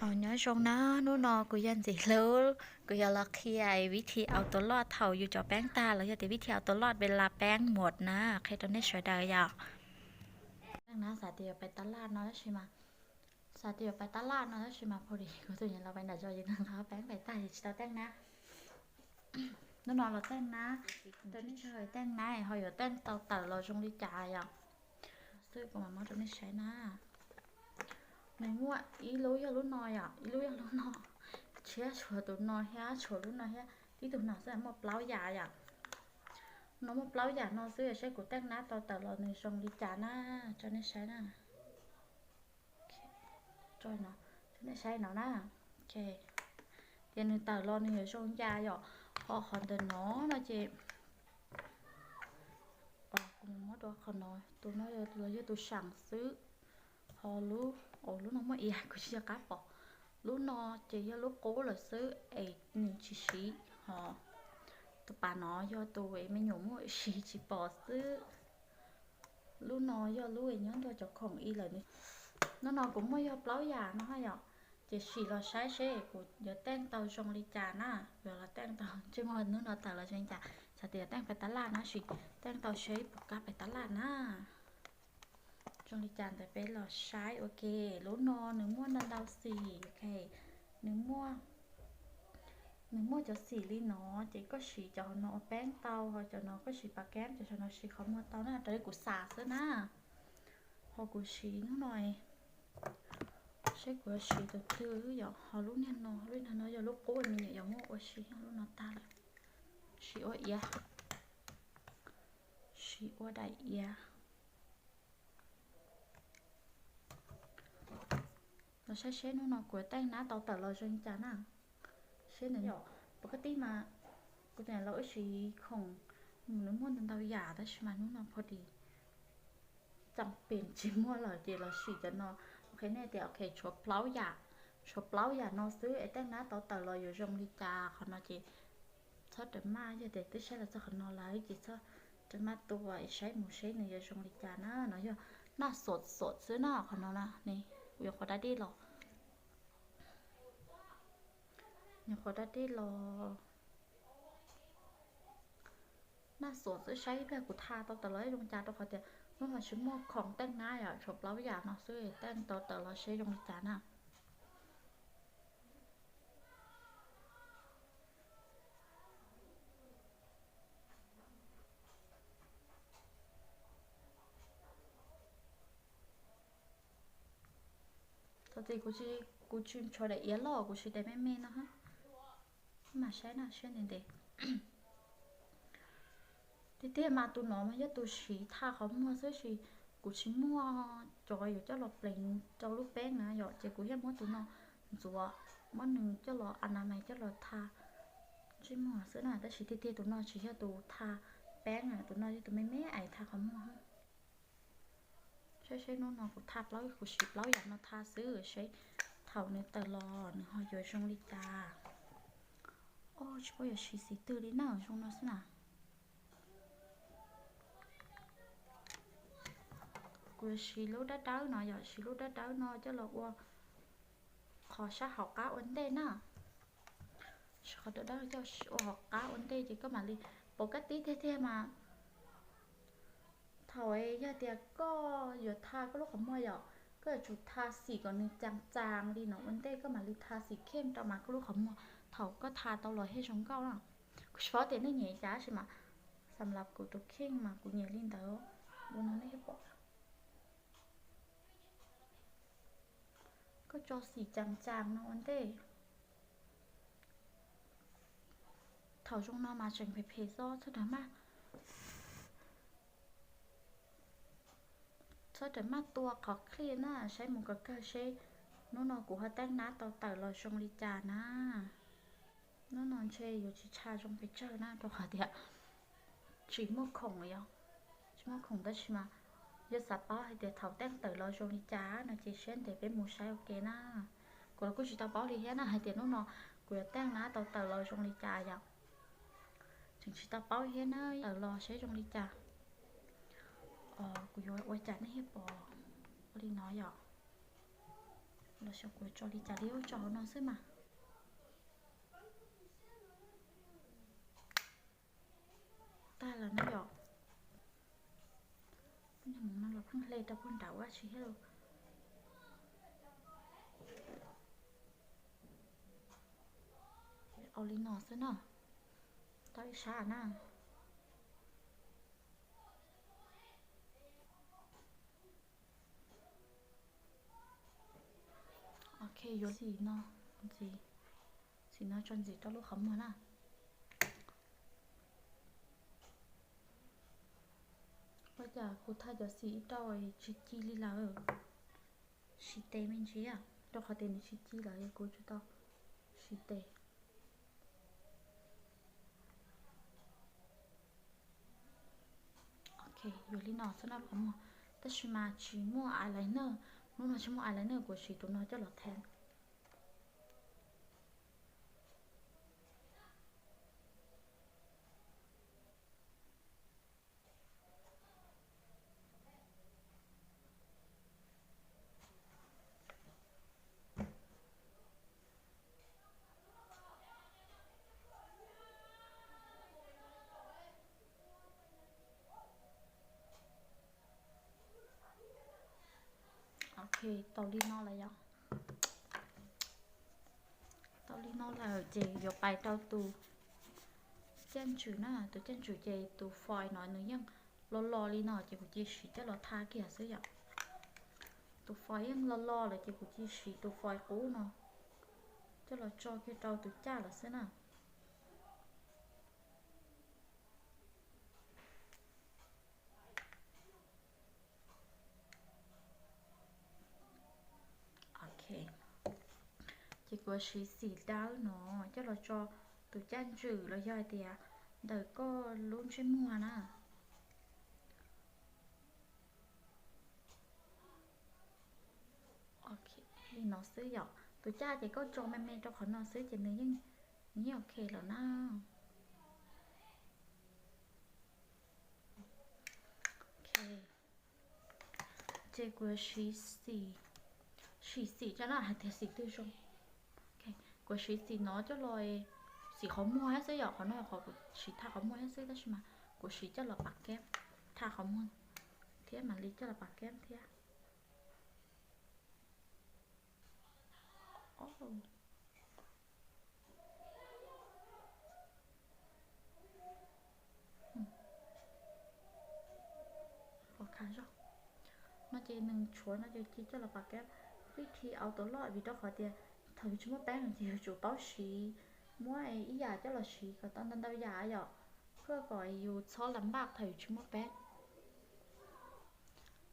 Nyob zoo na, hnub no kuv yog Ntxim Hlub, kuv yuav los qhia vib thi auto loj thaum yus cov peeb tag los yog tias vib thi auto loj peb la peeb muam na, qhia rau nej sawv daws yom. Teej na xav tias yuav pais tab laj no tab sis mas, xav tias yuav pais tab laj no tab sis mas pho li kuv tus niam laus pais nram zos ces nws nqa peeb pais tag ces tsis tau teej na. Hnub no los teej na, rau nej sawv daws teej na ho yuav teej tau tawm los zoo li cas yom. Xwb kuv mam muab rau nej saib na. Nws muaj ib lub yog lub no yom, ib lub yog lub no, tshiab tshuav tus no thiab tshuav lub no thiab, tib tug no xwb muaj plaub yam yom. No muaj plaub yam no xwb, saib kuv teej nab tau tawm los nws zoo li cas na, tso nej saib na. Tso nej saib no na. Ces nws tawm los nws yuav zoo li cas yom, ho qhov ntawm no no ces, kuv muab rau qhov no, tus no los yog tus seem xwb. Ho lub, lub no muaj ib yam kuv tsis nco qab pom. Lub no ces yog lub qub lawm xwb es nws tsis siv, ho tus pas no yog tus me nyuam muaj siv tsis pom xwb. Lub no yog lub es nyob nrog cov khoom ib lawm. Hnub no kuv muaj yog plaub yam no yom, ces sim los saib seb kuv yuav teej tau zoo li cas na. Yuav los teej tau, ntsej muag hnub no tawm los zoo li cas, xav tias teej pais tab laj na, sim teej tau seb puas kam pais tab laj na. Zoo li cas ntawd peb los saib ua ke. Lub no nws muaj ntau ntau xim, ok, nws muaj, nws muaj cov xim li no, ces koj siv cov no ua peeb tau, ho cov no koj siv pas keeb, cov no siv qhov muag tau na, raws li kuv xav xwb na. Ho kuv siv hnub no, seb kuv yuav siv tus twg yom, ho lub niag no, lub niag no yog lub qub me nyuam yuav muab ua si, lub no tag lawm. Siv ua iav, siv ua daim iav. Los saib seb hnub no kuv teej nab tau tawm los zoo li cas na. Seb nws yom, pov kab tib mas kuv tus niam laus wb siv khoom, nws muaj ntau ntau yam tab sis mas hnub no pho dis txam pem tsis muaj lawm ces los sim cov no. Ok, nej tias ok, tshuav plaub yam, tshuav plaub yam no xwb es teej nab tau tawm los yuav zoo li cas, qhov no ces txhob rawm maj, yog tias twb saib los txog qhov no lawm ces txhob rawm maj tua es saib mus seb nws yuav zoo li cas na. No yog naj xom xom xwb na, qhov no na, ne, kuv yuav qhov dab dej los, nyuam qhuav dab dej los. Naj xom xwb, saib ib pliag kuv tha tau tawm los zoo li cas, rau qhov tias hnub no tsis muaj khoom teej nab yom, tshuav plaub yam no xwb, teej tau tawm los seb zoo li cas na. Thaum txiv kuv tsis, kuv tsis tshuav daim iav loj, kuv siv daim me me no. Mam saib na, saib ntev ntev. Tiag tiag mas tus no mas yog tus siv tha qhov muag xwb sis kuv tsis muaj cov yuav coj los pleev rau lub peeb na yom, ces kuv thiaj muab tus no ntxuav, muab nws coj los a na mais coj los tha ntsej muag xwb na. Tab sis tiag tiag tus no tsis yog tus tha peeb, tus no yog tus me me es tha qhov muag. Saib seb hnub no kuv tha plaub, kuv siv plaub yam no tha xwb, seb thaum nws tawm los nws ho yuav zoo li cas. Os, tsis paub yuav siv xim twg li na, zoo no xwb na. Kuv yuav siv lub dawb dawb no, yog siv lub dawb dawb no coj los ua qhov sab hauv qab ua ntej na. Siv qhov dawb dawb coj ua hauv qab ua ntej ces koj mam li, pom kab tib tiag tiag mas thaum yog tias koj yuav tha koj lub qhov muag yom, koj yuav tsum tha xim kom nws caas caas li no ua ntej koj mam li tha xim kheej rau mas koj lub qhov muag thaum koj tha tau los thiaj zoo nkauj na. Kuv tsis paub tias nej nyiam cas tab sis mas xam lab kuv tus kheej mas kuv nyiam li ntawd. Ua no nej thiaj pom. Koj tso xim caas caas no ua ntej. Thaum zoo no mas tseem phem phem xwb, txhob rawm maj, txhob rawm maj tua qhov clip na, saib mus kawg kawg seb hnub no kuv ho teeb nab tau tawm los zoo li cas na. Hnub no ntshe yuav tsis tshaj zoo pes tsawg na, rau qhov tias tsis muaj khoom yom, tsis muaj khoom tab sis mas yog xav paub hais tias thaum teeb tawm los zoo li cas no ces siab ntev peb mus saib ua ke na. Kuv los kuj tsis tau paub li thiab na hais tias hnub no kuv yuav teeb nab tau tawm los zoo li cas yom. Tseem tsis tau paub thiab na, tawm los saib zoo li cas. Kuv yuav ua cas nej thiaj pom. Ua li no yom. Los xyov kuv tso li cas li, tso hauv no xwb mas. Tag lawm na yom. Mus no los pheej hle rau puag nram ua tsi thiab lauj. Au li no xwb na. Tau ib sab na. Ok, yuav xim no, xim no tso ntxiv rau lub qhov muag na. Ua cas kuv thaj cov xim ib rau tsis ci li lawm. Siv tes me ntsis, rau qhov tias nws tsis ci lawm es kuv tsis tau siv tes. Ok, yuav li no xwb na qhov muag. Tab sis mas tsis muaj eyeliner, hnub no tsis muaj eyeliner, kuv siv tus no coj los tha. Ok, tau li no lawm yom. Tau li no lawm ces yuav pais rau tus caj ntswg na, tus caj ntswg ces tus foil no nws yeej lo lo li no ces kuv cia siv coj los tha kiag xwb yom. Tus foil yeej lo lo lawm ces kuv cia siv tus foil qub no coj los tso kiag rau tus caj lawm xwb na. Ok, ces kuv siv xim dawb no coj los tso tus caj ntswg los yog hais tias ntawm koj lub ntsej muag na. Ok, li no xwb yom. Tus caj ces koj tso me me rau qhov no xwb ces nws yeej, nws yeej ok lawm na. Ok, ces kuv siv xim, siv xim coj no hais tias xim twg zoo. Kuv siv xim no coj los, xim qhov muag thiab xwb yom, qhov no yog qhov kuv siv tha qhov muag thiab xwb tab sis mas kuv siv coj los pam keb, tha qhov muag thiab mam li coj los pam keb thiab. Pom khav zog no ces nws tshuav no ces cia coj los pam keb. Vij thi auto lock vim rau qhov tias thaum yus tsis muaj peeb ces yus tsum paub siv, muab ib yam coj los siv kom tau ntau ntau yam yom, koj kom yus txhob lam npaj thaum yus tsis muaj peeb.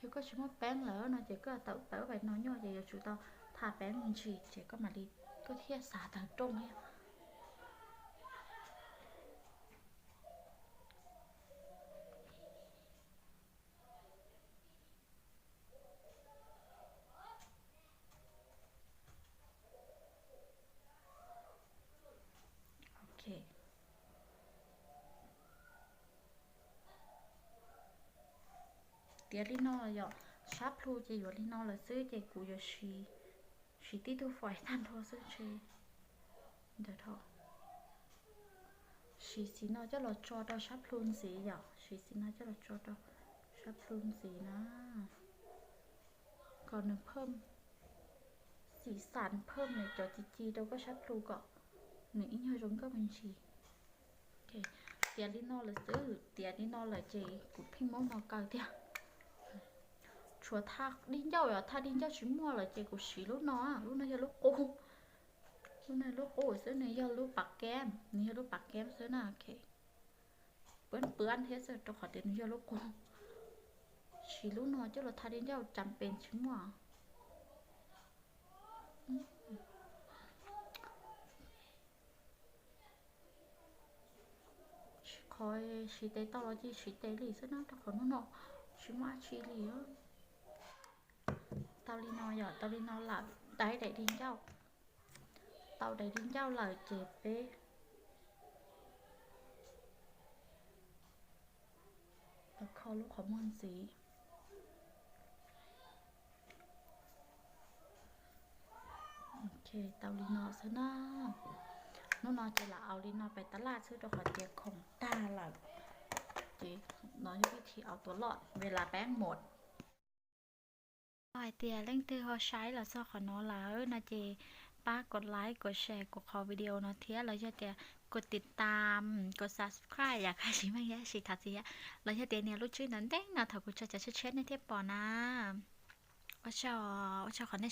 Yog koj tsis muaj peeb lawm no ces koj tawm tawm pais no nyuaj ces yuav tsum tau tha peeb me ntsis ces koj mam li, koj thiaj xav tawm rooj thiab. Ok, tiav li no yom, sab plhu ces yuav li no lawm xwb ces kuv yuav siv, siv tib tug foil tag nrho xwb ntshe ntawd. Siv xim no coj los tso rau sab plhu ntxiv yom, siv xim no coj los tso rau sab plhu ntxiv na, kom nws phom, xim xam phom nws cov ci ci rau koj sab plhu kom nws ib nyuag zoo nkauj me ntsis. Tiav li no lawm xwb, tiav li no lawm ces kuv pheej muab no kaw thiab. Tshuav thaj dib ncauj, yog thaj dib ncauj tsis muaj lawm ces kuv siv lub no, lub no yog lub qub, lub no lub qub xwb, nws yog lub pas keb, nws yog lub pas keb xwb na. Pab pab thiab xwb rau qhov tias nws yog lub qub. Siv lub no coj los thaj dib ncauj cas pes tsis muaj. Qhov siv tes tau los cia siv tes li xwb na, rau qhov hnub no tsis muaj dab tsi li. Tau li no yom, tau li no lawm, daim daim di ncauj. Tau daim di ncauj lawm ces peb los kho lub qhov muag ntxiv. Tau li no xwb na. Hnub no ces lam aus li no pais tab laj xwb rau qhov tias khoom tag lawm. Ces no yog vib thi aus tuas loj ve las peb mus. Yog hais tias leej twg ho saib los txog qhov no lawm no ces pab kom like, kom share kuv qhov video no thiab los yog tias kom tiv tam, kom subscribe yam kaj siv meej yam siv thav txiv yam los yog tias nias lub tswb ntawd ntev no thaum kuv tso cov tshiab tshiab nej thiaj pom na. Ua tsaug, ua tsaug qhov nej